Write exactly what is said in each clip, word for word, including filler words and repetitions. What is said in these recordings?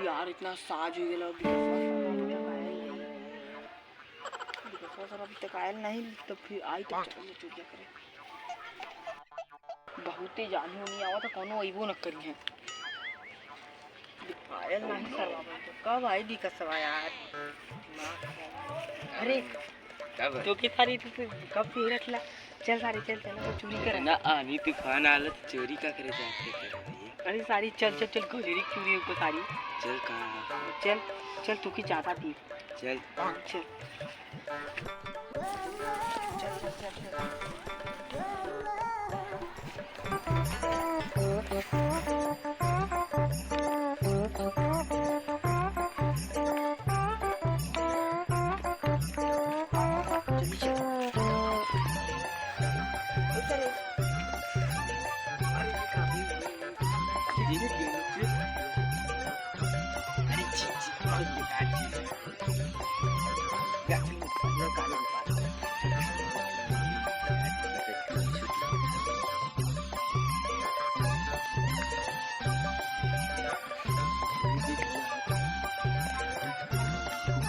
यार, इतना साँझ होइ गेला, विकासवा साला अभी तक आयल नहीं। विकासवा साला अभी तक आयल नहीं, तो फिर आई तो चल चोरिया करे। बहुते जानी होनी आवत है, कौनो अइबो न करी है। आयल नहीं साला, कब आई विकासवा यार? अरे, कब? तो के सारी तू, तू कब से रख ला? चल सारी, चल, चल, अब चोरी कर। इतना आनी तूफान आलत, चोरी का करे जाते कर रही है? अरे सारी, चल, चल, चल, गजरी चोरी को सारी। चल कहाँ? चल, चल, तू की ज्यादा दी। चल। चल। चल, चल, चल, चल।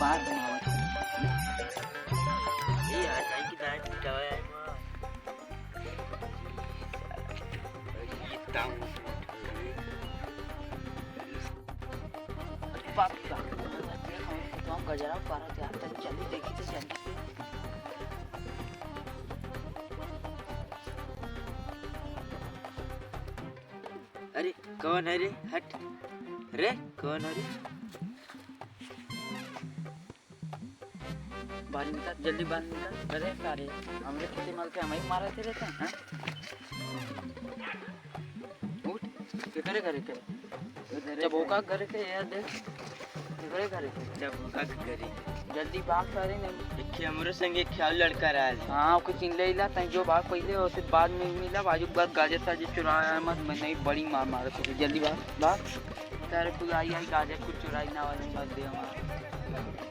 बात बनावत है। ए, आ जाए कि दाएं पिटावा है। बाप रे बाप, हम गजरा उतारा जाता है, जल्दी देखी तो जल्दी। अरे, कौन है रे? हट। रे, कौन है रे? बाहर निकल, जल्दी बाहर निकल। अरे सारे, हमरे खेते माल के हमही मारा थे रहता, हाँ? उठ, केकरे घरे के? जब ओका घरे के, ये देख। केकरे घरे के? जब ओका घरे। जल्दी भाग सारे नहीं। देखिए, हमरे संगे एक ख्याल लड़का रहा है। हाँ, ओके चिन ले ला, तैं जो भाग पहले, उसे बाद में मिला, बाजू के बाद गाजर साजर चुराया मत, मैं नहीं बड़ी मार मारा तो। जल्दी भाग, भाग। सारे कोई आई, आई गाजर कुछ चुराई ना वाले मत दे हमारा।